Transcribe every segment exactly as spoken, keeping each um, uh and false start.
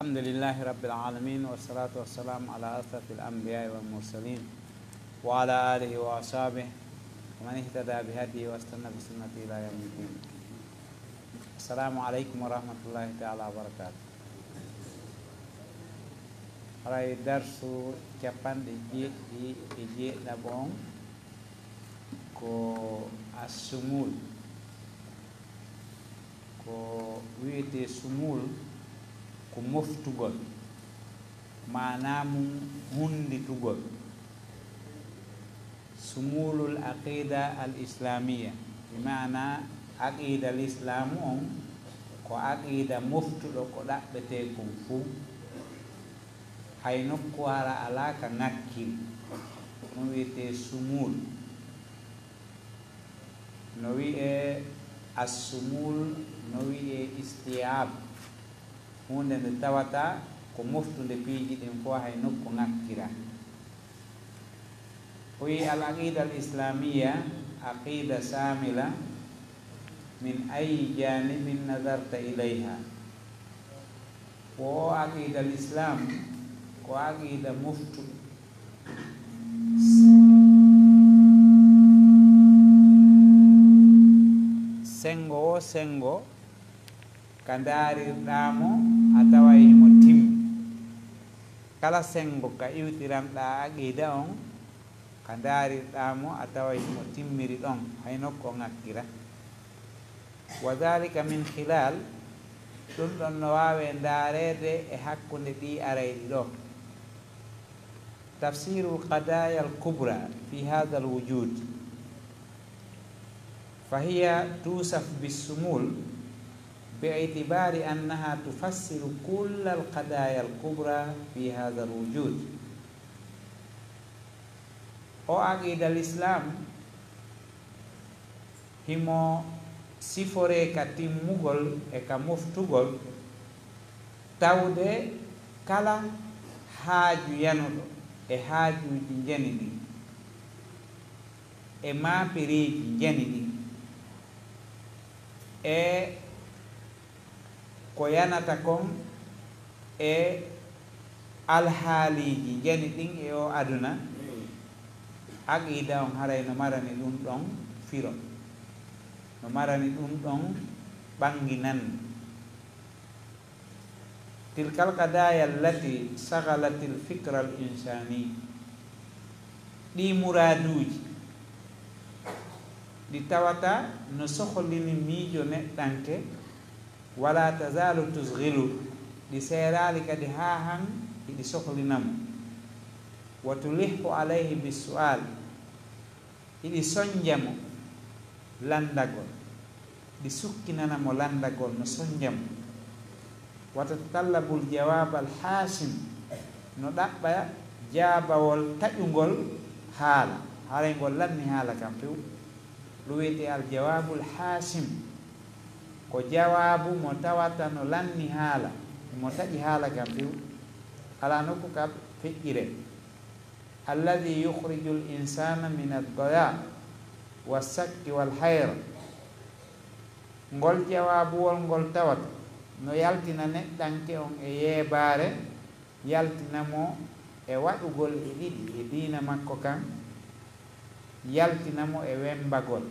الحمد لله رب العالمين، والصلاة والسلام على أشرف الأنبياء والمرسلين، وعلى آله وأصحابه ومن اهتدى بهديه واستنى بسنته إلى يوم الدين. السلام عليكم ورحمة الله تعالى وبركاته. Haray darsu capanɗe jeeɗiɗi e jeeɗiɗaɓo on ko assumul. Ko wi'etee sumul ko moftugol, maanaa mum hunnditugol. Sumulul aqida al islamiya, bi maana aqida lislaamu on ko aqida moftuɗo ko ɗaɓɓetee kon fuu. Hay nokku hara alaa ka ŋakkiri, ɗum wi'etee sumul. No wi'ee assumul, no wi'ee istiab, huunde nde tawata ko moftunde piiji ɗin fof, hay nokku ŋakkira. O wi'i al aqida al islamiya aqida shamila min ayi janibin nadarta ilayha. Ko o aqida l'islam ko aqida moftuɗo. Sengo wo sengo ka ndaarirɗaa mo a taway himo timmi. Kala sengo ka iwtiranɗaa aqida on ka ndaarirɗaa mo a taway himo timmiri ɗon, hay nokku o ŋakkira. Wa dhalika min khilal, ɗum ɗon no waawee ndaareede e hakkunde ɗii arayɗi ɗoo. Tafsirul qadaya al kubra fi hadha al wujud, fa hiya tusaf bis sumul bi i'tibari annaha tufassiru kulla al qadaya al kubra fi hadha al wujud. O aqida l'islam himo siforee ka timmugol e ka moftugol, tawde kala haaju yanuɗo e haajuuji njani ɗin, e maapireeji njani ɗin, e ko yanata kon e alhaaliiji njani ɗin e oo aduna, aqida on haray no marani ɗum ɗon firo, no marani ɗum ɗon ɓannginanne. Tilkal qadaya allati shagalatil fikra al insani, ɗii muraaduuji ɗi tawata no sohlini miijo neɗɗanke, wala tazalu tusghilu, ɗi seeraali kadi haa han hiɗi sohlina mo. Wa tulihu alayhi bissual, hiɗi sonja mo lanndagol, ɗi sukkinana mo lanndagol no sonja mo. Wa tatatallabu al jawab al hasim, no ɗaɓɓa jaabawol taƴungol haala, haray ngol lanni haala kan few. Ɗum wiyetee al jawabul hasim, ko jawaabu mo tawata no lanni haala, mo taƴi haala kan few, alaa nokku ka feƴƴiree. Alladhi yukhrijul insana min ad-daya wa shakki wal hayra. Ngol jawaabuwol ngol tawata no yaltina neɗɗanke on e yeebaare, yaltina mo e waɗugol e ɗiɗi e diina makko kan, yaltina mo e wembagol.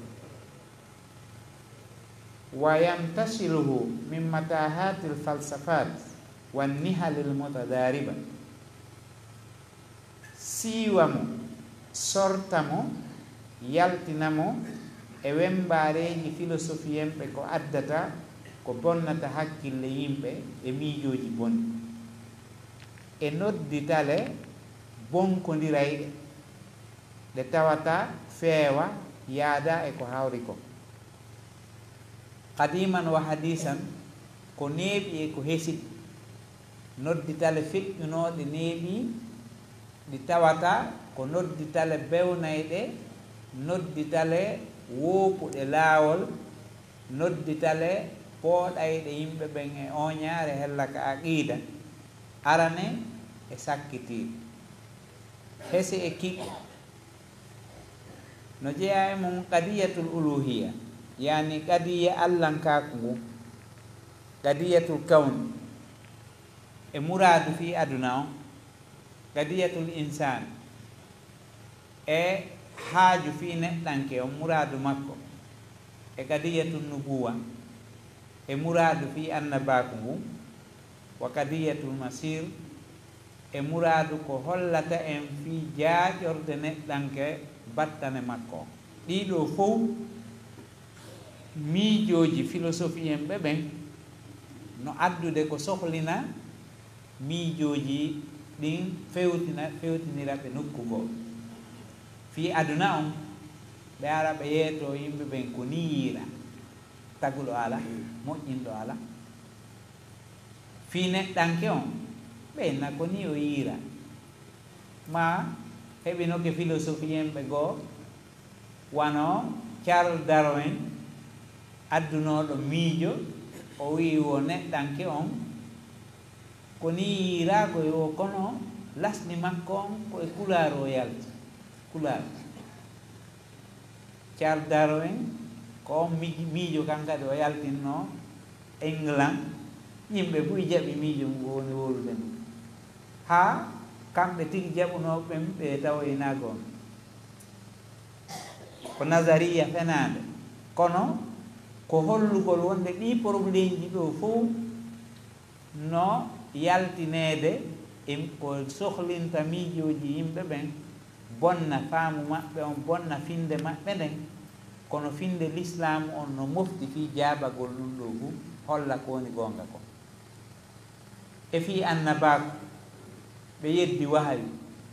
Wa yamtasiluhu min matahatil falsafat wan nihalil mutadariba. Siiwa mo, sorta mo, yaltina mo e wembaareeji filosofiyeenɓe ko addata, ko bonnata hakkille yimɓe e miijooji bonɗi, e nodditale bonkondirayɗe ɗe tawata feewa yaada e ko hawri ko. Qadiman wa hadisan, ko neeɓi e ko hesiti, nodditale feƴƴunooɗe neeɓi, ɗi tawata ko nodditale bewnayɗe, nodditale woopuɗe laawol, nodditale pooɗayɗe yimɓe ɓen e ooñaare hella ka aqiida, arane e sakkitiiɗe, hese e kiɓɓe. No jeyaa e mum qadiyatul uluhiya, yaani qadiya allankaaku ngu, qadiyatul kawni. E muraadu fii aduna on, qadiyatul insaan, e haaju fii neɗɗanke on, muraadu makko, e qadiyatul nubuwa, e muraadu fii annabaaku ngun, wa qadiyatul masiir, e muraadu ko hollata en fii jaaƴorde neɗɗanke battane makko on. Ɗii ɗoo fow miijooji filosofien ɓe ɓen no addude ko sohlina miijooji ɗin fewtina, fewtinira ɓe nokku goo. Fii aduna on, ɓe ara ɓe yeetoo yimɓe ɓen ko nii yiira, taguɗo alaa, moƴƴinɗo alaa. Fii neɗɗanke on, ɓe inna ko nii o yiira. Maa heɓinoke filosofien ɓe goo, wano Charles Darwin, addunooɗo miijo, o wi'i wo neɗɗanke on, ko nii yiiraa ko e wo, kono lasli makko on ko e couleur o yalti. Couleur. Charles Darwin, ko on miji-, miijo kan kadi o yaltinno England. Yimɓe buy jaɓi miijo ngu o woni wowlude ngu. Haa kamɓe tigi jaɓunooɓe ɓen ɓe tawoyi naa goonga. Ko nazariya fenaande. Kono ko hollugol wonde ɗii poroblemji ɗoo fow no yaltineede e ko sohlinta miijooji yimɓe ɓen, bonna faamu maɓɓe on, bonna finnde maɓɓe nden, kono finnde lislaamu on no mofti fii jaabagol ɗun ɗoo fow, holla ko woni goonga kon. E fii annabaaku, ɓe yeddi wahayu,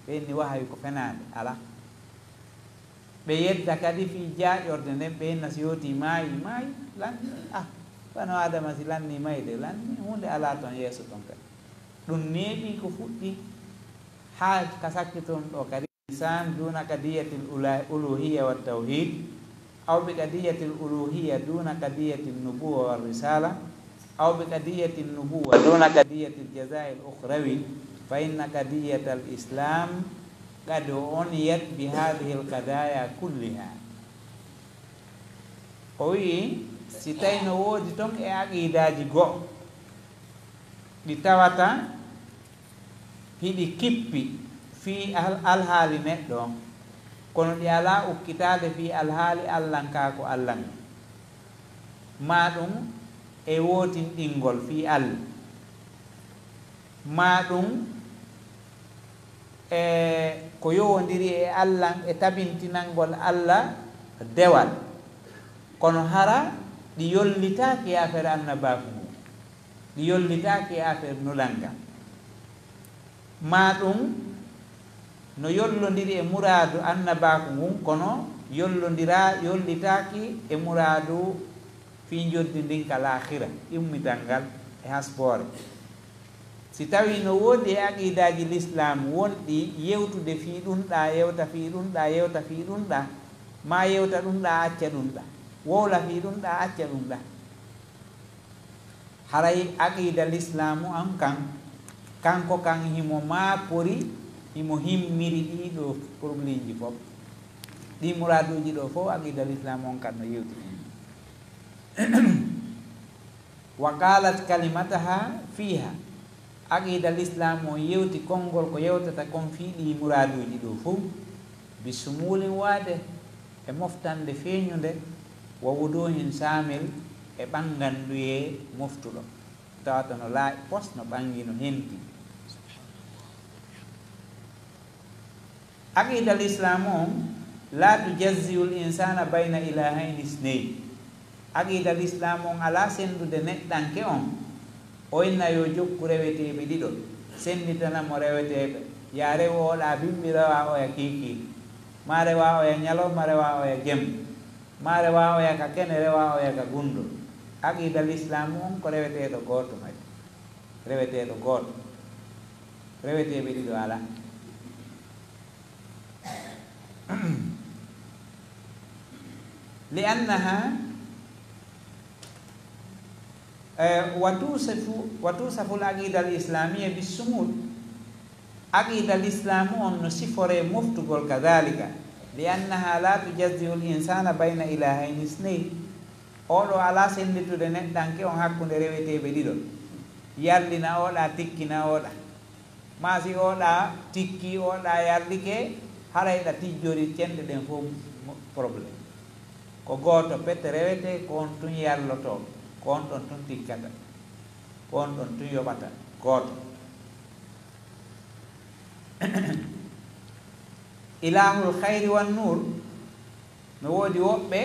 ɓe inni wahayu ko fenaande, alaa. Ɓe yedda kadi fii jaaƴorde nden, ɓe inna si yootii maayi, maayi, lanni, ah, wano Aadama si lannii mayde, lanni, huunde alaa ton yeeso ton kadi. Ɗun neeɓii ko fuɗɗi haa ka sakkiton ɗoo kadi. Insan duna qadiyatil ula-, uluhiyya wa tawhid, aw bi qadiyatil uluhiyya duna qadiyatin nubuwa wa risala, aw bi qadiyatin nubuwa duna qadiyatil jazail ukhrawi, fa inna qadiyatal islam qad uniyat bi hadhihi al qadaya kulliha. O wi'i, si tawi no woodi ton e aqiidaaji go'o ɗi tawata hiɗi kippi fii al-, alhaali neɗɗo on, kono ɗi alaa ukkitaade fii alhaali Allankaaku Alla ngun, maa ɗun e wootinɗingol fii Alla, maa ɗun e ko yowondiri e Alla, e tabintinangol Alla dewal, kono hara ɗi yollitaaki e affaire annabaaku ngun, ɗi yollitaaki e affaire nulal ngal, maa ɗun no yollondiri e muraadu annabaaku ngun, kono yollondira-, yollitaaki e muraadu fii njoddi ndin ka laakhira, ummital ngal e hasboore. Si tawii no woodi e aqiidaaji lislaamu wonɗi yewtude fii ɗun ɗaa, yewta fii ɗun ɗaa, yewta fii ɗun ɗaa, maa yewta ɗun ɗaa, acca ɗun ɗaa, wowla fii ɗun ɗaa, acca ɗun ɗaa. Haray aqiida lislaamu on kan, kanko kan himo maapori, himo himmiri ɗii ɗoo problemji fow. Ɗii muraaduuji ɗoo fow, aqiida lislaamu on kan no yewti hen. Wa qalat kalimataha fiha. Aqiida lislaamu on yewti konngol ko yewtata kon fii ɗii muraaduuji ɗoo fow, bi sumulin waade e moftannde feeɲunde, wa wuduhin saamil e ɓannganduyee moftuɗo, tawata no laaɓi pos, no ɓanngi, no henti. Aqiida lislaamu on, la tujazziul insana bayna ilahayni isnayn. Aqiida lislaamu on alaa senndude neɗɗanke on, o inna yo jokku reweteeɓe ɗiɗo, sennditana mo reweteeɓe, yaa rewu oo ɗaa bimbi, rewaa oya kiikiiɗe, maa rewaa oya ɲalawma, rewaa oya jemma, maa rewaa oya ka kene, rewaa oya ka gunndoo. Aqiida lislaamu on ko reweteeɗo gooto kadi. Reweteeɗo gooto. Reweteeɓe ɗiɗo alaa. Li annaha, eh, wa tusafu, wa tusafu al aqida al islamiyya bis sumud. Aqiida lislaamu on no siforee moftugol kadaalika, li annaha la tujazzi'u al insana bayna ilahayni isnayn. Oo ɗoo alaa sennditude neɗɗanke on hakkunde reweteeɓe ɗiɗo. Yarlina oɗa, tikkina oɗa. Ma si oɗa tikki, oɗa yarlike, haray ɗa tijjori cenɗe ɗen fof mo-, problème. Ko gooto pete rewete, ko on tun yarloto, ko on ɗon tun tikkata, ko on ɗon tun yoɓata, gooto. Ilahul khayri wan nur, no woodi woɓɓe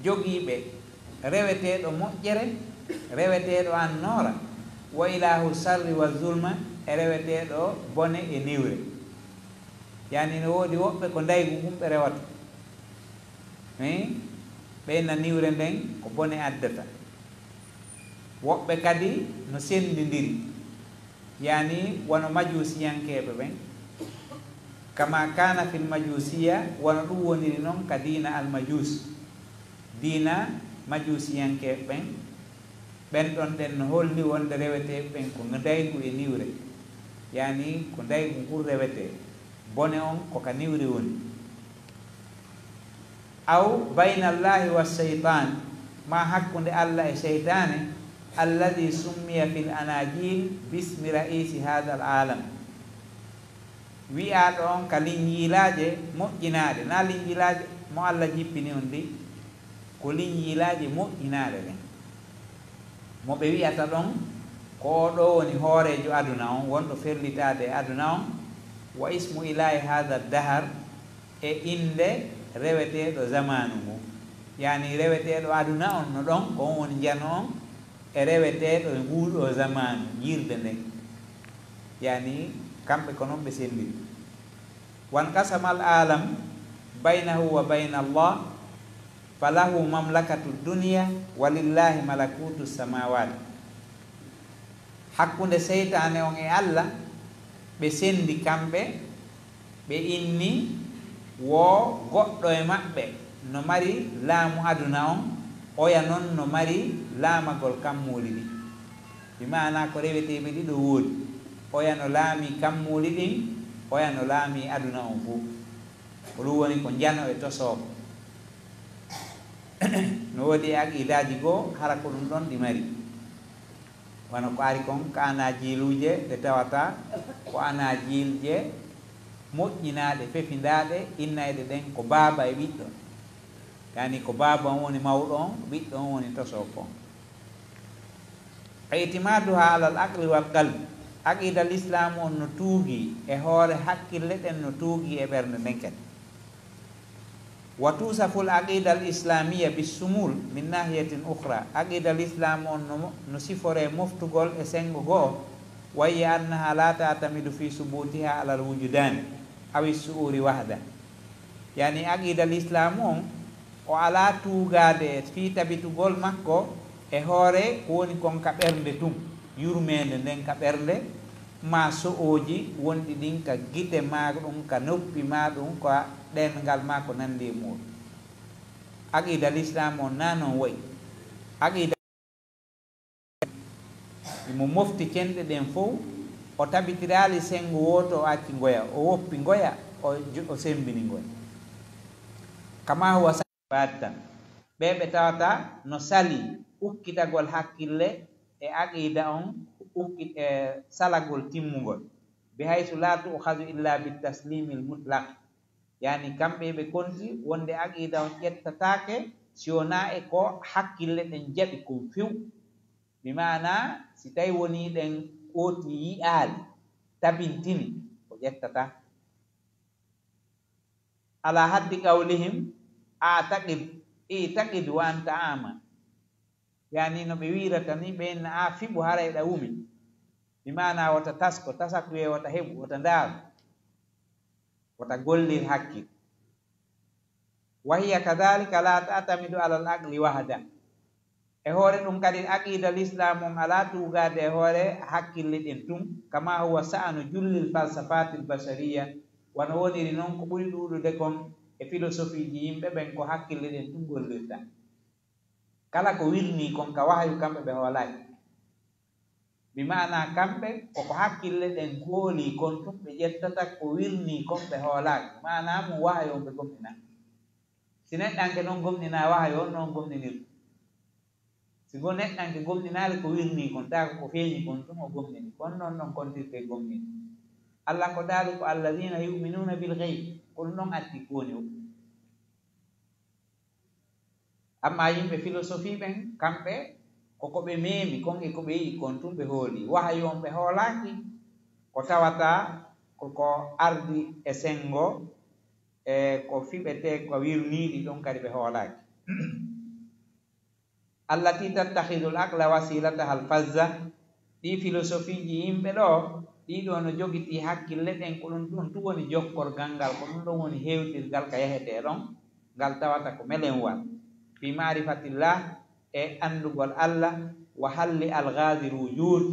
jogiiɓe reweteeɗo moƴƴere, reweteeɗo annoora, wa ilahu sarri wa zulma, e reweteeɗo bone e niwre. Yani no woodi woɓɓe ko ndaygu ngun ɓe rewata. Hein? Ɓe na niwre nden ko bone addata. Woɓɓe kadi no sendindiri. Yani wano majusiyankeeɓe ɓen. Kama kana fil majusiya, wano ɗum woniri non ka diina al majus. Diina majusiyankeeɓe ɓen. Ɓen ɗon ɗen no holli wonde reweteeɓe ɓen ko ndaygu e niwre. Yani ko ndaygu ngun rewetee. Bone on ko ka niwre woni. Aw bayna Allahi wa shaytan, ma hakkunde Alla e seytaane, alladhi summiya fil anajil bismi ra'isi hadha al alam. Wi'aaɗo on ka linjiilaaje moƴƴinaaɗe, na linjiilaaje mo Alla jippini on ɗi, ko linjiilaaje moƴƴinaaɗe ɗen. Mo ɓe wi'ata ɗon, ko oo ɗoo woni hooreejo aduna on, wonɗo ferlitaade e aduna on, wa ismu ilahi hadha dahar, e innde reweteeɗo zamaanu ngun. Yani reweteeɗo aduna on no ɗon, ko on woni njano on, e reweteeɗo e nguuɗoo zamaanu, yirde nden. Yani kamɓe ko non ɓe sendiri. Wan qasama al alam baynahu wa bayna Allah, falahu mamlakatu dunya wa lillahi malakutu samawat. Hakkunde seytaane on e Alla, ɓe sendi kamɓe, ɓe inni wo goɗɗo e maɓɓe no mari laamu aduna on, oya non no mari laamagol kammuuli ɗin. Bi maana ko reweteeɓe ɗiɗo woodi, oya no laami kammuuli ɗin, oya no laami aduna on fof. Ko ɗum woni ko njano e tosooko. No woodi e aqidaaji goo, hara ko ɗum ɗon ɗi mari. Wano ko ari kon, ko anajiiluuje ɗe tawata ko anajiilje moƴƴinaaɗe, fefindaaɗe, innayɗe ɗen ko baaba e ɓiɗɗo. Yani ko baaba on woni mawɗo on, ɓiɗɗo on woni tosooko on. I'timaduha alal aqli wal qalb. Aqida Lislaamu on no tuugii e hoore hakkille ɗen, no tuugii e ɓernde nden kadi. Wa tusafu al aqida al islamiya bis sumul min nahiyatin ukhra. Aqida Lislaamu on no, no siforee moftugol e senngo goo, wa hiya annaha la ta'tamidu fi subutiha alal wujudani awi su'uri wahda. Yani aqida Lislaamu on, o alaa tuugaade fii tabitugol makko e hoore ko woni kon ka ɓernde tun, yurmeende nden ka ɓernde, maa so'ooji wonɗi ɗin ka gite maa ɗum, ka noppi maa ɗum, ka ɗemngal maa ko nanndi e muuɗum. Aqida Lislaamu on naa non wa'i. Aqida Imo mofti cenɗe ɗen fow, o tabitiraali senngo wooto, o acci ngoya, o woppi ngoya, o jo-, o semmbini ngoya. Kama huwa sa-, batta. Ɓe ɓe tawata no sali ukkitagol hakkille e aqiida on, ukki-, e salagol timmungol. Bi haysu la tu'khadhu illa bi taslimil mutlaq. Yani kamɓe ɓe konti wonde aqiida on ƴettataake si wonaa e ko hakkille ɗen jaɓi kon few. Bi maana, si tawi wonii ɗen ɓooti yi'aali, tabintini, o ƴettataa. Ala haddi qawlihim, "A'taqid, i'taqid wa anta ama." Yani no ɓe wiirata ni, ɓe inna, "A fiɓu, haray ɗa wumi." Bi maana, wota tasko, tasakuye wota heɓu, wota ndaaru. Wota gollir hakkil. Wa hiya kadhalika la ta'tamidu ala al-aqli wahda. E hoore ɗum kadi, aqiida Lislaam on alaa tuugaade e hoore hakkille ɗen tun, kama huwa sa'anu jullil falsafatil bashariya, wano woniri non ko ɓuri ɗuuɗude kon e filosofiiji yimɓe ɓen, ko hakkille ɗen tun gollirta. Kala ko wirnii kon ka wahayu, kamɓe ɓe hoolaaki. Bi maana kamɓe, koko hakkille ɗen hoolii kon tun ɓe ƴettata, ko wirnii kon ɓe hoolaaki. Maana mum, wahayu on ɓe gomɗinaa. Si neɗɗanke non gomɗinaa wahayu on, non gomɗinirta. Si go neɗɗanke gomɗinaali ko wirnii kon, taa ko ko feeñi kon ɗum o gomɗini, kon noon ɗon kontirte gomɗini. Allah ko daali ko alladina yuminuna bil gayb, ko ɗum ɗon atti ko woni o. Amma yimɓe filosofi ɓen, kamɓe ko ko ɓe meemi kon e ko ɓe yi'i kon tun ɓe hooli. Wahayu on ɓe hoolaaki, ko tawata ko ko ardi e sengo e ko fiɓetee ko wirniiɗi ɗon kadi ɓe hoolaaki. Allati tattakhidul aqla wasilataha al fazza. Ɗii filosofiji yimɓe ɗo, ɗii ɗo no jogitii hakkille ɗen, ko ɗum ɗon tun woni jokkorgal ngal, ko ɗum ɗon woni hewtirgal ka yahetee ɗon, ngal tawata ko melenwal. Fi ma'rifatillah, e anndugol Allah, wa halli alghazil wujud,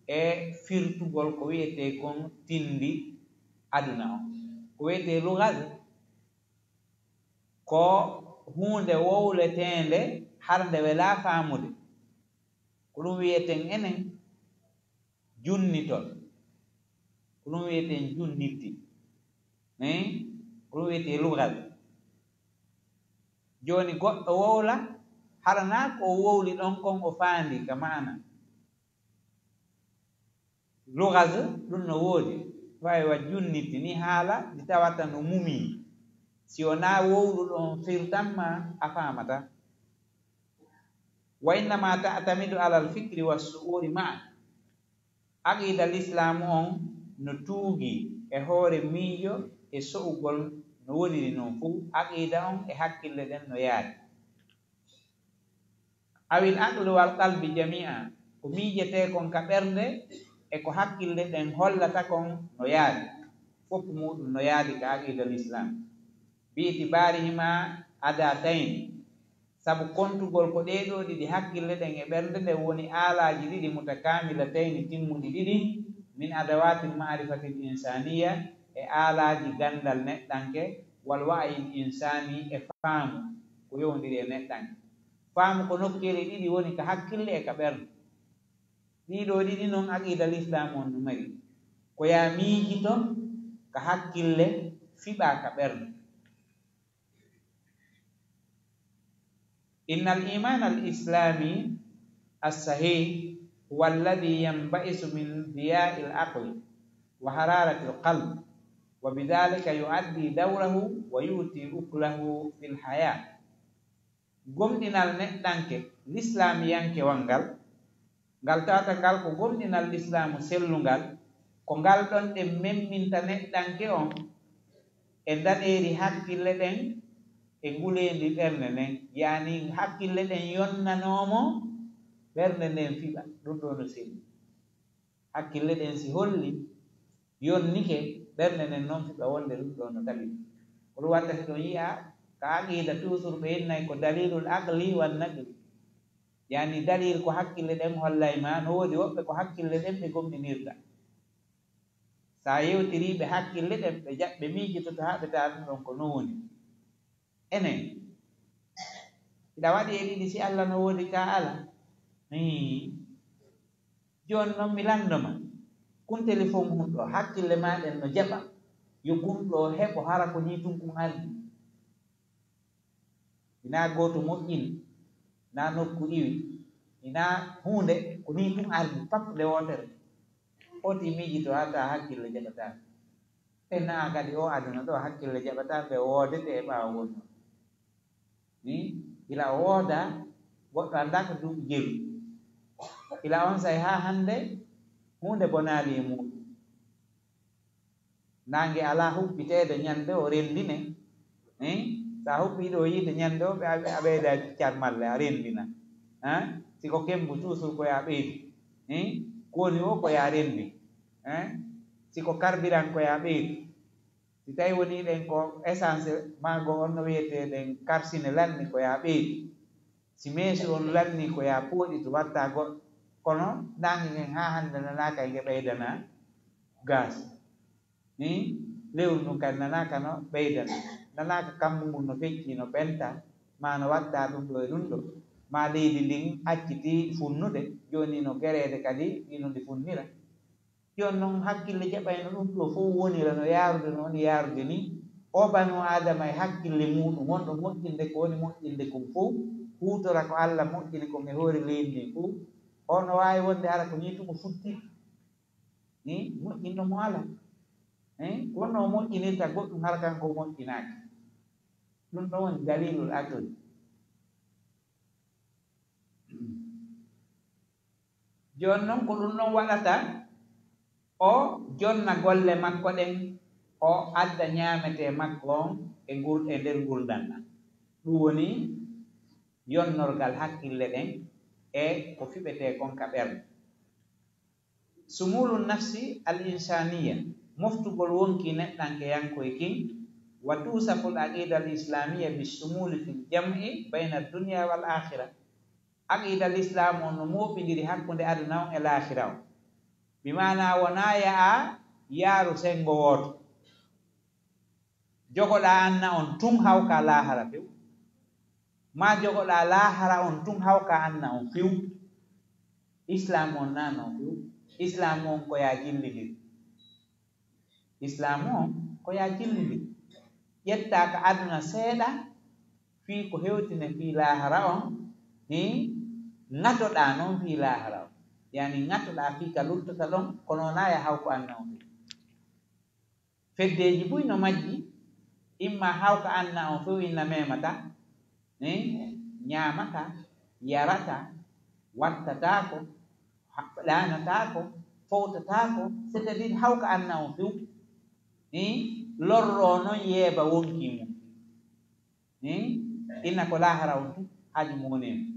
e firtugol ko wi'etee kon tinndi aduna on. Ko wi'etee lughaz, ko huunde wowleteende har nde welaa faamude. Ko ɗum wi'eten enen junnitol. Ko ɗum wi'eten junnitti. Eh? Ko ɗum wi'etee lugal. Jooni goɗɗo wowla, hara naa ko o wowli ɗon kon o faandi ka maana. Lughaz ɗum no woodi, faywa junniti ni haala ndi tawata no mumii. Si wonaa wowluɗo on firtan ma, a faamataa. Wa innama ta'tamidu alal fikri was su'uri ma'an. Aqiida Lislaamu on no tuugii e hoore miijo e so'ugol no woniri non fuu. Aqiida on e hakkille ɗen no yaadi. Awil aqli wal qalbi jami'a, ko miijetee kon ka ɓernde e ko hakkille ɗen hollata kon no yaadi, fof muuɗum no yaadi ka aqiida Lislaam. Bi itibaarihima adatayn, sabu kontugol ko ɗee ɗoo ɗiɗi, hakkille ɗen e ɓernde nden woni aalaaji ɗiɗi mutakaamilatayni, timmuɗi ɗiɗi, min adawaatil ma'rifatil insaaniyya, e aalaaji ganndal neɗɗanke, wal wa'yil insaani, e faamu ko yowndiri e neɗɗanke. Faamu ko nokkeeli ɗiɗi woni, ka hakkille e ka ɓernde. Ɗii ɗoo ɗiɗi non aqiida Lislaamu on no mari. Ko yaa miijito ka hakkille, fiɓaa ka ɓernde. Innal iimaanal islaami as-sahiih huwa alladii yanba'isu min diyaa'il aqli wa haraaratil qalb, wa bidaalika yu'addii dawrahu wa yu'tii uklahu fil hayaat. Gomɗinal neɗɗanke lislaamiyankewal ngal, ngal tawata ngal ko gomɗinal Lislaamu sellungal, ko ngal ɗon ɗen memminta neɗɗanke on e ndaneeri hakkille ɗen e nguleendi ɓernde nden, yaani hakkille ɗen yonnanoo mo ɓernde nden fiɓa, ɗum ɗoo no selli. Hakkille ɗen si holli, yonnike, ɓernde nden non fiɓa wonde ɗum ɗoo no tabiti. Ko ɗum watta hiɗon yi'a ka aqiida toujours ɓe innay ko dalilul aqli wan naqli. Yaani dalil ko hakkille ɗen hollay ma, no woodi woɓɓe ko hakkille ɗen ɓe gomɗinirta. Sa yewtirii ɓe hakkille ɗen, ɓe jaɓ-, ɓe miijitoto haa ɓe tawa ɗum ɗon ko non woni. Enen, hiɗa waɗi e ɗiɗi si Alla no woodi ka ala? Hii. Jooni non mi lanndo ma, kun telefon kun ɗoo, hakkille maa ɗen no jaɓa yo kun ɗoo heɓo hara ko nii tun kun ardi? Hinaa gooto moƴƴini, hinaa nokku iwi, hinaa huunde, ko nii tun ardi, pat nde wootere. Foti miijito haa taa hakkille jaɓataa. Ɓe naa kadi oo aduna ɗoo hakkille jaɓataa ɓe woodete e ɓaawo wonno. Ni, ila o wooda, goɗɗo anndaa ko duuɓi jelu. Ila on say haa hannde, huunde bonaali e muuɗum. Naange alaa huɓɓiteede ñande o renndine. Eh? So a huɓɓii ɗoo yiite ñande o, ɓe a, a ɓeyda carmalle, a renndina. Eh? Si ko kemmbu, toujours ko yo a ɓeydu. Eh? Ko woni o, ko yo a renndi. Eh? Si ko carburant, ko yo a ɓeydu. Si tawi wonii ɗen ko essence, maago on no wiyetee ɗen karsine lanni, ko yo a ɓeydu. Si meesu on lanni, ko yo a pooɗitu, watta goɗɗo. Kono naange ngen haa hannde nanaaka e nge ɓeydana gas. Ni, lewru ndun kadi nanaaka no ɓeydana. Nanaaka kammu ngun no fecci, no penta, maa no watta ɗum ɗoo e ɗum ɗoo. Maa leydi ndin acciti funnude, jooni no gereede kadi, ɗi no ndi funnira. Jooni non, hakkille jaɓayno ɗum ɗoo fof wonira no yaarude, no woni yaarude ni. O banu Aadama e hakkille muuɗum, wonɗo moƴƴinde ko woni moƴƴinde kon fof, huutora ko Alla moƴƴini kon e hoore leydi ndin fow, on no waawi wonde hara ko nii tun o futti? Ni moƴƴinɗo mo alaa. Eh, ko honno o moƴƴinirta goɗɗum hara kanko o moƴƴinaaki? Ɗum ɗon woni dalilul aqli. Jooni non ko ɗum ɗon waɗata o jonna golle makko ɗen, o adda ñaametee makko on e ngur-, e nder ngurndan ɗan. Ɗum woni yonnorgal hakkille ɗen e ko fiɓetee kon ka ɓernde. Sumulu nafsi al insaniya, moftugol wonki neɗɗankeyankoy kin, wa tuusaful aqida al islamiya bi sumuli fil jam'i bayna dunya wal akhira. Aqida al islam on no moɓindiri hakkunde aduna on e laakhira on. Bi maana wonaa ya'a yaaru sengo wooto. Jogoɗaa anna on tun hawka laahara few. Maa jogoɗaa laahara on tun hawka anna on few. Islam on naa non few. Islam on ko yaa jillindir. Islam on ko yaa jillindir. Ƴettaa ka aduna seeɗa fii ko hewtine fii laahara on. Hii ŋatoɗaa non fii laahara on. Yani ŋatoɗaa fii ka luttata ɗon, kono wonaa ya hawko anna on few. Feddeeji buy no majji, imma hawka anna on fow inna memata, eh, ñaamata, yarata, wattataako, ha-, ɗaanataako, fowtataako, c'est-à-dire hawka anna on few, eh, lorroo non yeeba wonki mum. Hmm? Inna ko laahara on tun haaju mum woni e mum.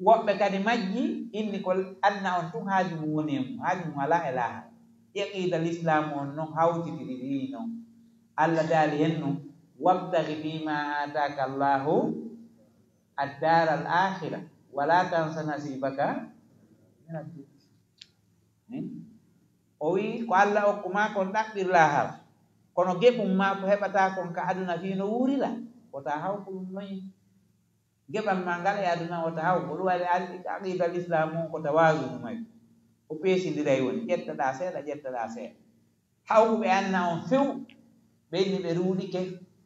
Woɓɓe kadi majji, inni ko aduna on tun haaju mum woni e mum, haaju mum alaa e laahara. Aqida lislaamu on non hawtitiri ɗi non. Alla daali hen non, "Wabtaghi fima ataka Allahu ad-dara al-akhira, wala tansa nasibaka min ad-dunya." Hmm? O wi'i, ko Alla okku maa kon ɗaɓɓir laahara. Kono geɓum maa ko heɓataa kon ka aduna fii no wuurira, wota hawku ɗum non. Geɓal maa ngal e aduna wota hawku. Ko ɗum waɗi al-, aqida lislaamu on ko tawaazunu mari. Ko peesindiray woni, ƴettaɗaa seeɗa, ƴettaɗaa seeɗa. Hawku ɓe anna on few, ɓe inni ɓe ruuɗike,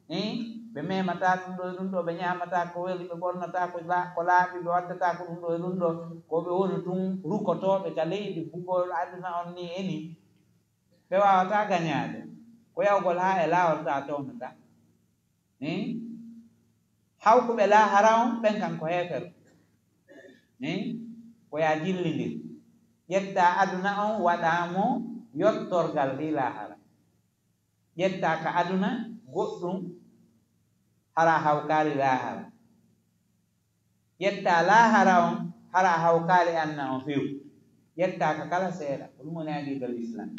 eh? Ɓe memataa ɗum ɗo e ɗum ɗo, ɓe ñaamataa ko weli, ɓe ɓornataa ko la-, ko laaɓi, ɓe wattataa ko ɗum ɗo e ɗum ɗo, ko ɓe woni tun rukotooɓe ka leydi bugol aduna on ni e ni. Ɓe waawataa gañaade. Ko yawgol haa e laawol taa townataa. Hmm? Hawkuɓe laahara on, ɓen kan ko heefer. Hmm? Ko yaa jillindir. Ƴettaa aduna on, waɗaa mo yottorgal fii laahara. Ƴettaa ka aduna goɗɗum, hara hawkaali laahara. Ƴettaa laahara on, hara hawkaali anna on few. Ƴettaa ka kala seeɗa. Ko ɗum woni aqidal Islam.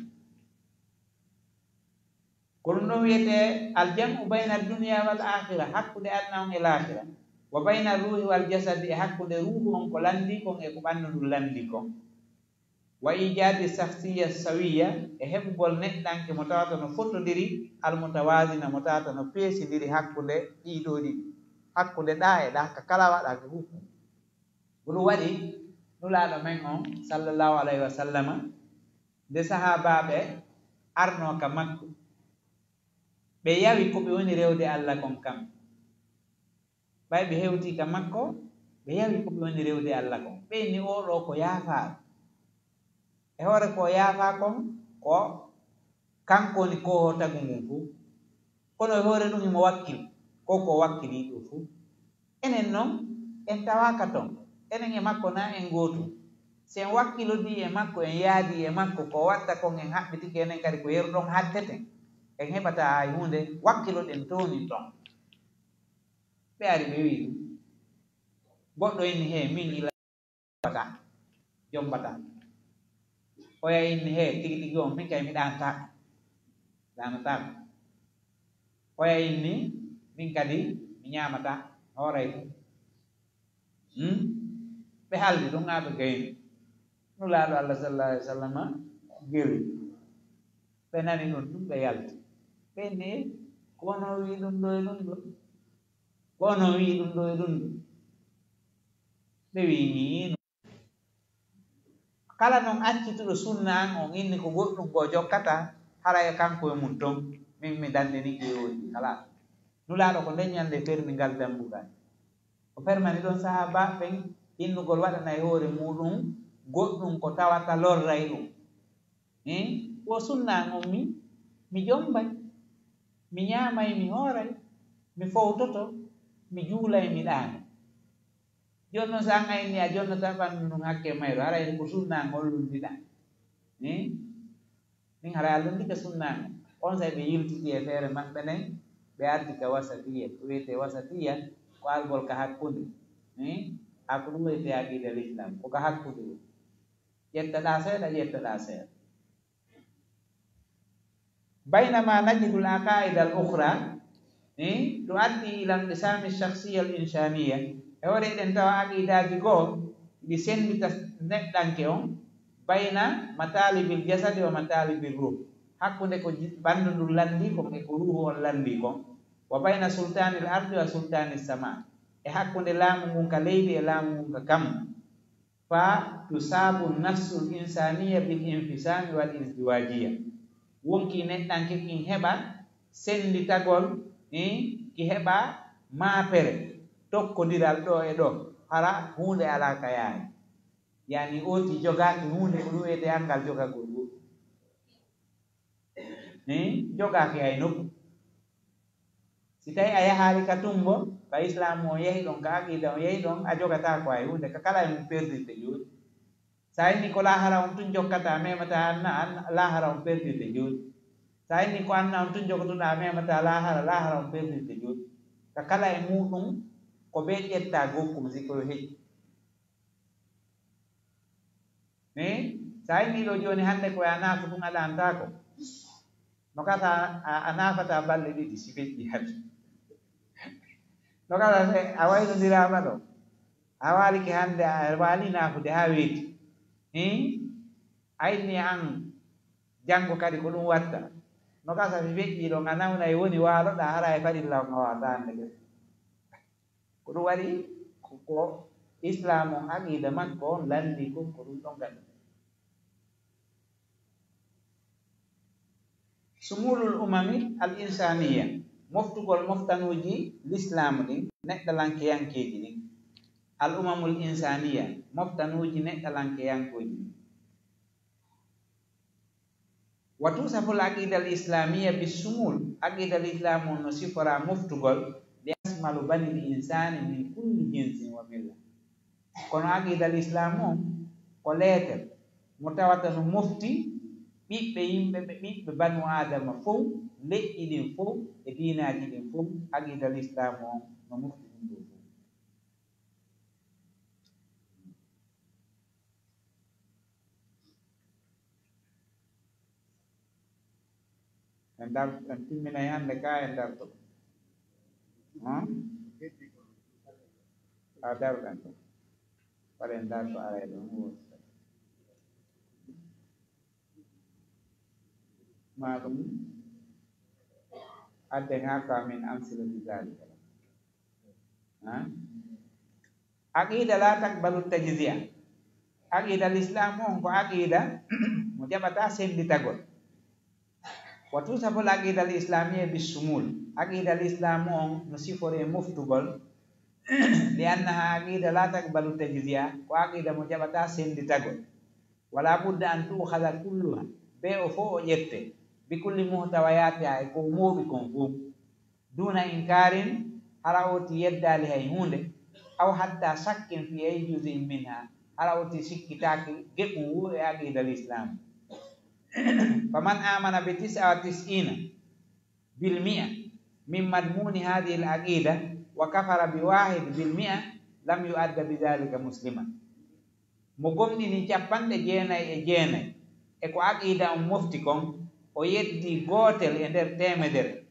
Ko ɗum ɗon wiyetee aljamu bayna dunya wal akhira, hakkunde aduna on e laahira, wa bayna ruuhi wal jasadi, e hakkunde ruuhu on ko lanndii kon e ko ɓanndu ndun lanndii kon, wa ijaadi shakhsiyya sawiyya, e heɓugol neɗɗanke mo tawata no fotondiri, almutawazina, mo tawata no peesindiri hakkunde ɗii ɗoo ɗiɗi, hakkunde ɗaa e ɗaa, ka kala waɗaaka hukum. Ko ɗum waɗi Nulaaɗo men on, sallallahu alayhi wa sallama, nde sahaabaaɓe arnoo ka makko, ɓe yawi ko ɓe woni rewde Alla kon kam. Ɓay ɓe hewtii ka makko, ɓe yawi ko ɓe woni rewde Alla kon. Ɓe inni, "Oo ɗoo ko yaafaaɗo." E hoore ko o yaafaa kon, ko kanko woni koohoo tagu ngun fow. Kono e hoore ɗum himo wakkili, ko ko wakkilii ɗum fow. Enen non, en tawaaka ton. Enen e makko na en gootum. Si en wakkilodii e makko, en yaadii e makko, ko watta kon en haɓɓitike, enen kadi ko yeru ɗon haddeten. En heɓataa hay huunde, wakkiloɗen toonin ɗon. Ɓe ari ɓe wi'i ɗum. Goɗɗo inni, "Hee, min ila." Jombata, jombata. Oya inni, "Hee, tigi tigi on, min kay mi ɗaanataako. Ɗaanataako." Oya inni, "Min kadi mi ñaamataa, hooray ɗum." Hmm? Ɓe haldi ɗum, haa ɓe gayni. Nulaaɗo Allah, sallallahu alaihi wasallam, geli. Ɓe nani ɗum, ɗum ɓe yalti. Ɓe inni, "Ko ono wi'i ɗum ɗo e ɗum ɗo? Ko ono wi'i ɗum ɗo e ɗum ɗo?" Ɓe wi'i, "Nii no." Kala non accituɗo sunna an on inni ko goɗɗum ko jokkata, haray e kanko e mum ton, min mi dandinike e oyi, kala. Nulaaɗo ko nden ñande fermi ngal dambugal. Permani ɗon sahaabaaɓe ɓen innugol waɗana e hoore muuɗum goɗɗum ko tawata lorray ɗum. Hee? Wo sunnaa on mi, mi jommbay, mi ñaamay, mi hooray, mi fowtoto, mi juulay, mi ɗaanay. Jooni non, so an ayni a jonnataa ɓanndu ndun hakke mayru, haray ko sunnaa on lunndiɗaa. Hee? Min haray a lunndike sunnaa on. Onsay ɓe yiltiti e feere maɓɓe nden, ɓe arti ka wasatiyya. Ko wi'etee wasatiyya, ko algol ka hakkunde. Hee? A ko ɗum wi'etee aqiida Lislaam, ko ka hakkunde ɗum. Ƴettaɗaa seeɗa, ƴettaɗaa seeɗa. بينما نجد العقائد الأخرى، eh, تؤدي إلى انقسام الشخصية الإنسانية. E hoore eɗen tawa aqiidaaji goo ɗi senndita neɗɗanke on, بين مطالب الجسد ومطالب الروح. Hakkunde ko ji-, ɓanndu ndun lanndii kon e ko ruuhu on lanndii kon. وبين سلطان الأرض وسلطان السماء. E hakkunde laamu ngun ka leydi e laamu ngun ka kammu. فتصاب النفس الإنسانية بالانفصام والازدواجية. Wonkii neɗɗanke kin heɓa sennditagol, eh, ki heɓa maapere, tokkondiral ɗoo e ɗoo, hara huunde alaa ka yaari. Yaani, ooti jogaaki huunde ko ɗum wi'etee anngal jogagol goɗɗum. Eh, jogaaki hay nokku. Si tawii a yahaali ka tumbo, ka islaamu on yahi ɗon, ka aqiida on yahi ɗon, a jogataa ko hay huunde, ka kala e mum perdirde jooɗi. Sa inni ko laahara on tun jokkataa, memataa anna, anna, laahara on perdirde jooɗi. Sa inni ko anna on tun jogotoɗaa, memataa laahara, laahara on perdirde jooɗi. Ka kala e muuɗum, ko bee ƴettaa gokkum si ko yo heƴi. Eh, sa inni ɗoo jooni hannde ko a naafu ɗum a ɗaantaako. No kasa a, a naafataa balɗe ɗiɗi si feƴƴi hannde. No kasa se a waylondiraama ɗo. A waalike hannde, a waali naafude haa weeti. Eh, a inni an janngo kadi ko ɗum watta. No kasa si feƴƴi ɗon a nawnay woni waaloɗaa hara e farilla on a waawataa hannde kadi. Ko ɗum waɗi ko, ko islaam on, aqiida makko on lanndii kon, ko ɗum ɗon ganda. Sumulul umami al insaniya, moftugol moftanuuji lislaam ɗin, neɗɗalankeyankeeji ɗin. Al umamul insaniya, moftanuuji neɗɗalankeyankooji ɗin. وتوصف العقيدة الإسلامية بالشمول. Aqiida lislaam on no siforaa moftugol, ليشمل بني الإنسان من كل جنس وملة. Kono aqiida lislaam on ko leetel mo tawata no mofti ɓiɓɓe yimɓe ɓe, ɓiɓɓe banu Aadama fow, leƴƴi ɗin fow, e diinaaji ɗin fow. Aqiida lislaam on no mofti ɗum ɗoo fow. En dar-, en timminay hannde ka en darto. Hum? A daruɗen ɗo. Waɗa en darto ara e ɗon. Ma ɗum adden haa ko amin amsilati zalika. Ha? Aqida la taqbalu tajziya. Aqida l'islam on ko aqida mo jaɓata senditagol. Wa tusaful aqida al-islamiyya bis sumul. Aqida l'islam on no sifore moftugol. Li annaha aqida la taqbalu tajziya. Ko aqida mo jaɓata senditagol. Wala budda an tu'khadha kulluha. Be o fof o ƴette. Bi kulli muhtawayatiha, e ko mooɓi kon fof. Duna inkarin, hara oti yeddaali hay huunde, aw hatta shakkin fi ay juz'in minha, hara oti sikkitaaki geɓum wuu e aqida l'islam. Faman amana bi tis'a wa tis'ina bil mi'a min madmuni hadhihi al aqida wa kafara bi wahid bil mi'a lam yu'adda bi dhalika muslima. Mo gomɗini capanɗe jeenay e jeenay e ko aqida on mofti kon, o yeddi gootel e nder teemedere.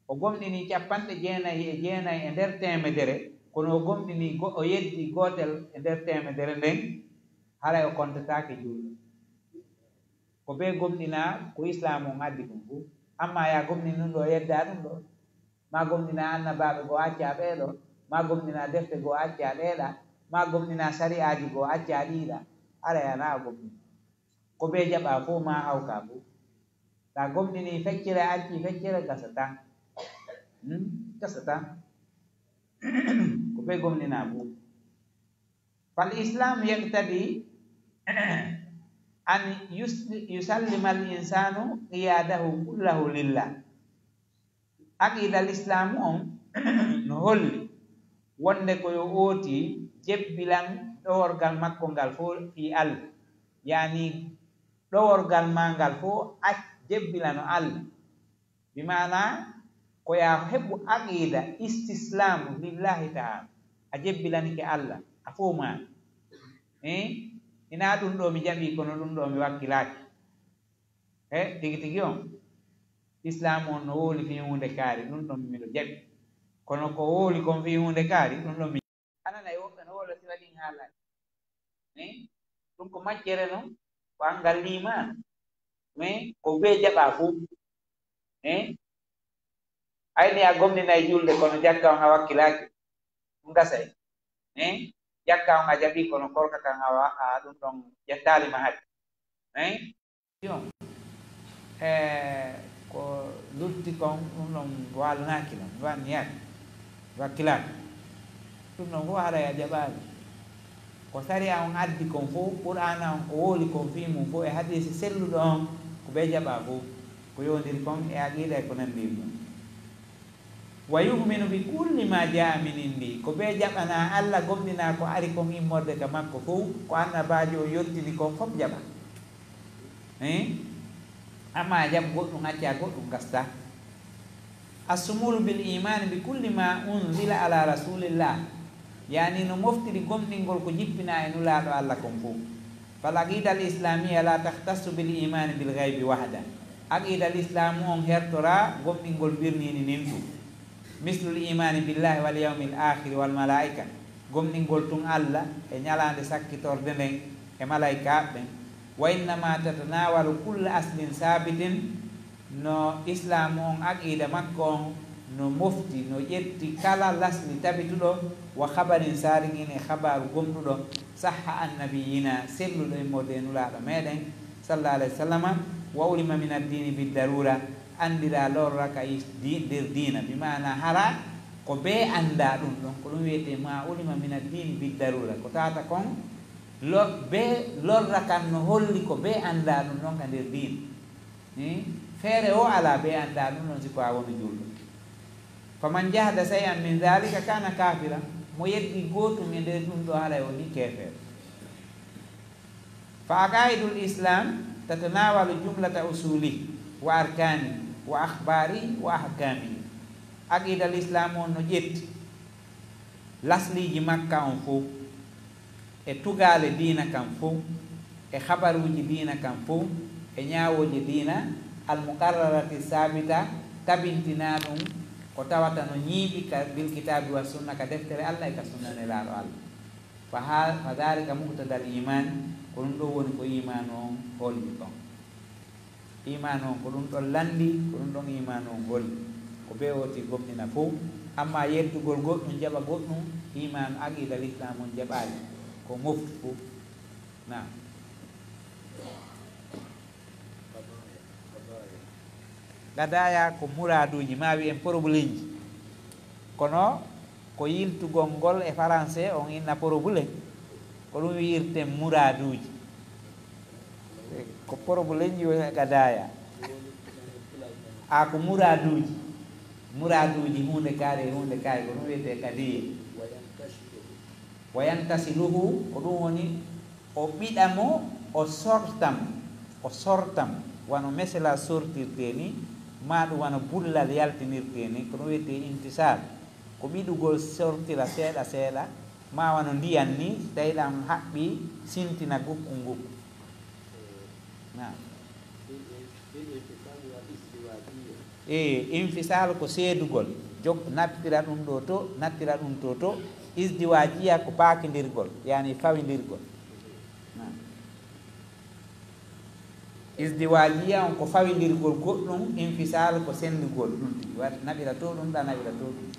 O gomɗini capanɗe jeenay e jeenay e nder teemedere, kono o gomɗini go-, o yeddi gootel e nder teemedere nden, haray o kontataake juulɗo. Ko bee gomɗinaa ko islaam on addi kon fof. Amma yaa gomɗin ɗum ɗo, yeddaa ɗum ɗo. Maa gomɗinaa annabaaɓe goo, accaa ɓee ɗoo. Maa gomɗinaa defte goo, accaa ɗee ɗaa. Maa gomɗinaa sari'aaji goo, accaa ɗii ɗaa. Haray a naa a gomɗini. Ko bee jaɓaa fof, maa hawkaa fof. Sa gomɗinii feccere, a accii feccere, gasataa. Hmm? Gasataa. Ko ɓe gomɗinaa fof. Fal Islam yaqtadi an yus-, yusallima al insanu qiyadahu kullahu lillah. Aqida Lislaamu on no holli wonde ko yo ooti jebbilan ɗoworgal makko ngal fof fii Allah. Yaani ɗoworgal maa ngal fof ac jebbilano Allah. Bi maana ko yaa heɓu aqida istislaamu lillahi ta'ala. A jebbilanike Allah, a fof maa. Eh? Ina ɗum ɗo mi jaɓi, kono ɗum ɗo mi wakkilaaki. He, tigi tigi on. Islaamu on no wowli fii huunde kaari, ɗum ɗon miɗo jaɓi. Kono ko wowli kon fii huunde kaari, ɗum ɗon mi. Ananay woɓɓe no wowla si waɗii haalaaji. Eh? Ɗum ko majjere non, ko anngal liimaan. Mais ko bee jaɓaa fof. Eh? Ayni a gomɗinay julde, kono jakka on a wakkilaaki. Ɗum gasay. Eh? Jakka on a jaɓi, kono korka kan a wa-, a ɗum ɗon ƴettaali ma hade. Eh? Yo. E ko lutti kon, ɗum ɗon waalanaaki non, mi wanniyaaki, mi wakkilaaki. Ɗum ɗon fof haray a jaɓaali. Ko sariya on addi kon fof, Qur'aana on ko wowli kon fii mum fof, e hadiisi selluɗo on, ko ɓe jaɓaa fof, ko yowondiri kon e aqiida e ko nanndi e mum. Wa yu'minu bi kulli ma jaa min indi, ko ɓe jaɓanaa Alla, gomɗinaa ko ari kon immorde ka makko fof, ko annabaajo on yottini kon fof jaɓa. Eh? Amma a jaɓ goɗɗum, acca goɗɗum gasta. Assumulu bil imani bi kulli ma unzila ala rasulillah. Yaani no moftiri gomɗingol ko jippinaa e Nulaaɗo Alla kon fof. Fal aqida al islamiyya la takhtassu bil imani bil ghaybi wahda. Aqida al islamu on hertoraa gomɗingol birniiɗi nin tun. Mislul imani billahi wal yawmil akhiri wal malaika. Gomɗingol tun Alla e ñalaande sakkitorde nden e malaikaaɓe ɓen. Wa innama tatanawalu kulla aslin sabitin. No Islaamu on, aqiida makko on, no mofti, no ƴetti kala lasli tabituɗo, wa khabarin sadiqin, e khabaaru gomɗuɗo, sahha an nabiyina, selluɗo immorde e Nulaaɗo meɗen, sallallahu alayhi wa sallama, wa ulima min ad-dini bid darura, anndira lorra ka is-, di-, nder diina, bi maana hara ko bee anndaa ɗum ɗon, ko ɗum wiyetee ma ulima min ad-dini bid darura, ko tawata kon lo-, bee lorra kan no holli ko bee anndaa ɗum ɗon ka nder diina. Hmm? Feere o alaa bee anndaa ɗum ɗon si ko a woni juulɗo. Faman jahada shay'an min dhalika kana kafira. Mo yeddi gootum e nder ɗum ɗo haray woni keefeero. Fa aqaidul islam tatanawalu jumlata usuli wa arkani wa akhbari wa ahkami. Aqidal islam on no ƴetti lasliiji makka on fof, e tugaale diina kan fof, e habaruuji diina kan fof, e ñaawooje diina, al-muqarrarati saabita, tabintinaa ɗum, ko tawata no ñiiɓi ka bil kitaabi wa sunna, ka deftere Alla e ka sunna Nelaaɗo Alla. Fa ha-, fa dhalika muqtadal iman, ko ɗum ɗo woni ko imaanu on holli kon. Imaanu on ko ɗum ɗon lanndi, ko ɗum ɗon imaanu on holli. Ko bee ooti gomɗina fof, amma yeddugol goɗɗum, jaɓa goɗɗum, imaanu, aqiida, lislaam on jaɓaali. Ko mofti fof. Naam. Qadaaya ko muraaduuji, maa wiyen probleemji. Kono ko yiltugol ngol e faranse, on inna problème. Ko ɗum wi'irten muraaduuji. Ko problème ji woni e qadaaya. A ko muraaduuji. Muraaduuji huunde kaari e huunde kaari, ko ɗum wiyetee qadiya. Wa yantasiluhu, ko ɗum woni o ɓiɗa mo, o sortam, o sortam, wano mesela sortirtee ni, maa ɗum wano bullal yaltinirtee ni, ko ɗum wiyetee intisar. Ko ɓiɗugol sortira seeɗa seeɗa, maa wano ndiyan ni, si tawii ɗan haɓɓii, sintina gukkun gukkun. Naam. E, infisal ko seedugol, jog-, nattira ɗum ɗo to, nattira ɗum to to. Isdiwaajiya ko paakindirgol, yaani fawindirgol. Naam. Isdiwaajiya on ko fawindirgol goɗɗum, infisal ko senndugol ɗum tigi. Wa-, naɓira to ɗum ɗa, naɓira to ɗum.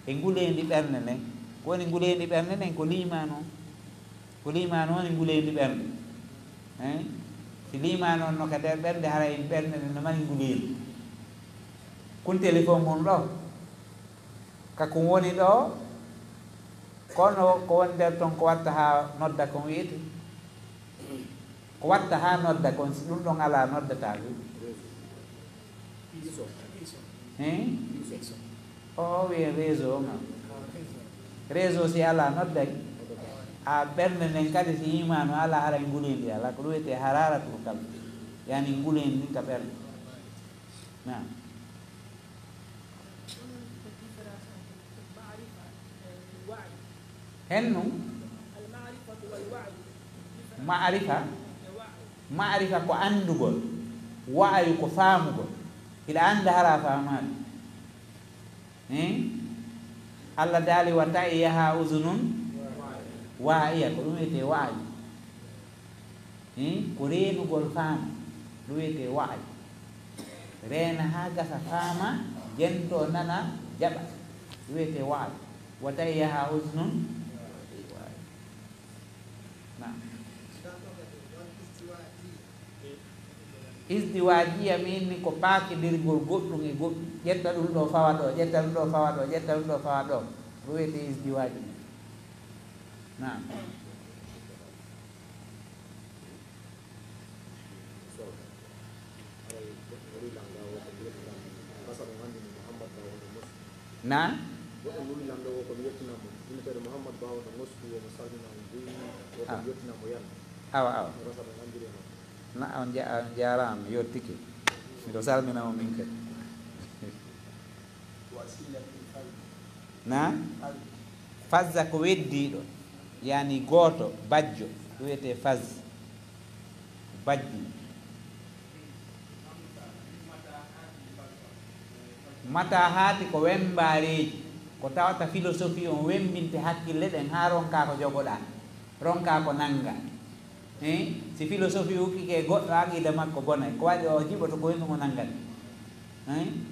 E nguleendi ɓernde nden. Ko woni nguleendi ɓernde nden? Ko liimaanu on. Ko liimaanu on e nguleendi ɓernde. Hein? Si liimaanu on no ka nder ɓernde, haray ɓernde nden no mari nguleendi. Kun téléphone mun ɗo. Ka ko woni ɗo, kono ko woni nder ton ko watta haa nodda kon wi'ete? Ko watta haa nodda kon, si ɗum ɗon alaa noddataa ɗum. Hein? O wi'e réseau on. Réseau si alaa nodday. A ɓernde nden kadi si imaanu alaa haray nguleendi alaa. Ko ɗum wi'etee haraaratul qalbi. Yani nguleendi ka ɓernde. Naam. Hen nun? Ma'arifa, ma'arifa ko anndugol, wa'ayu ko faamugol. Hiɗa annda hara faamaali. Hein? Allah daali, "Wa ta'iyaha uzunun wa'iya," ko ɗum wiyetee wa'ayu. Hein? Ko reenugol faama, ɗum wiyetee wa'ayu. Reena haa gasa faama, jento nana jaɓa, ɗum wiyetee wa'ayu. "Wa ta'iyaha uzunun wa'iya." Naam. Isdiwaajiya min ni ko paakidirgol goɗɗum e goɗɗum. Ƴetta ɗum ɗo fawa ɗo, ƴetta ɗum ɗo fawa ɗo, ƴetta ɗum ɗo fawa ɗo. Ko wiyetee isdiwaajiya. Naam. Na? Goɗɗo nuli lamɗo o ko mi yettina mo. Inneteeɗo Mouhammad Ba wonɗo Mosku, o mo salmina on buy, o ko mi yettina mo yan. Awa, awa. Rasa ɓe nganndiri noon. Na on ja-, on jaaraama, yottike. Miɗo salmina mo min kadi. Na? Fazza ko weddiiɗo, yani gooto, bajjo, ɗum wiyetee fazz. Bajji. Mata haati ko wemmbaareeji, ko tawata filosofi on wemmbinte hakkille ɗen haa ronkaa ko jogoɗaa, ronkaa ko nanngaa. Hein? Si filosofi ukkike goɗɗo, aqida makko bonay. Ko waɗi o jiɓoto ko hendu mo nanngani? Hein?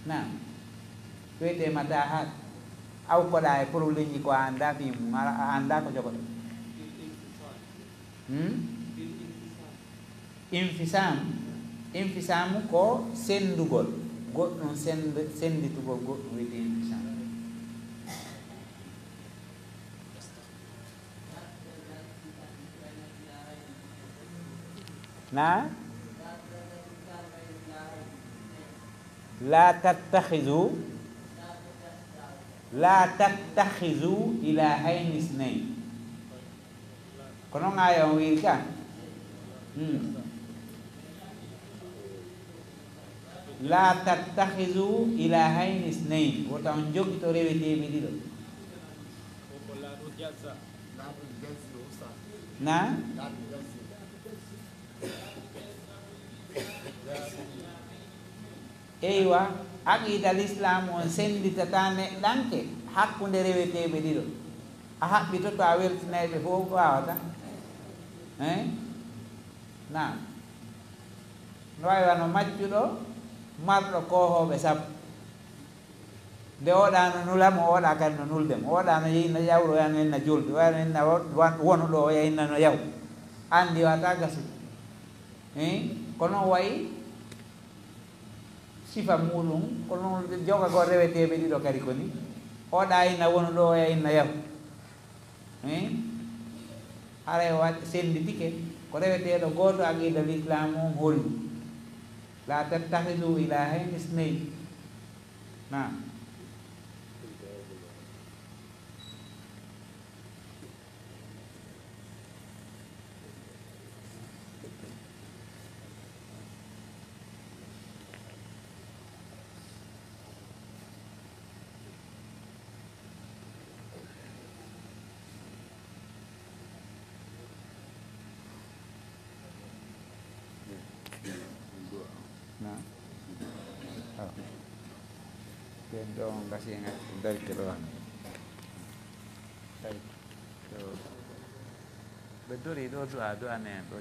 Naam. Ko wiyetee mata haati. Aw koɗaa e problème ji ko a anndaa fii mum, a, a anndaa ko jogoɗaa. Hmm? Infisam. Infisam ko senndugol goɗɗum, sennd-, sennditugol goɗɗum wiyetee infisam. Na? La tattakhizu, la tattakhizu ilahayni isnayn. Ko non aaya on wiiri ka? Hmm. La tattakhizu ilahayni isnayn. Wota on jogito reweteeɓe ɗiɗo. Na? Eywa, aqiida Lislaamu on sennditataa neɗɗanke hakkunde reweteeɓe ɗiɗo. A haɓɓitoto, a weltinay ɓe fof, ko waawata. Hein? Naam. No waawi wano maccuɗo marɗo koohooɓe sappo. Nde oɗa no nula mo, oɗa kadi no nulde mo. Oɗa no yehi na ƴawro, oya no inna julde, oya no inna wo-, wa-, wonu ɗo, oya inna no yaw. Anndi wata gasude. Hein? Ko noon wayi sifa muɗum, ko noon jogagol reweteeɓe ɗiɗo kadi ko ni. Oɗa inna wonu ɗo, oya inna yaw. Hein? Haray waɗ-, sennditike, ko reweteeɗo gooto aqiida Lislaamu on holli. La tattakhizu ilahayni isnayn. Naam. Na. Awa. Ɓen ɗo on gasi en acci darke ɗo han. Tawi. Ɗo. Ɓe dori ɗo du'a, du'a ne en ɗo.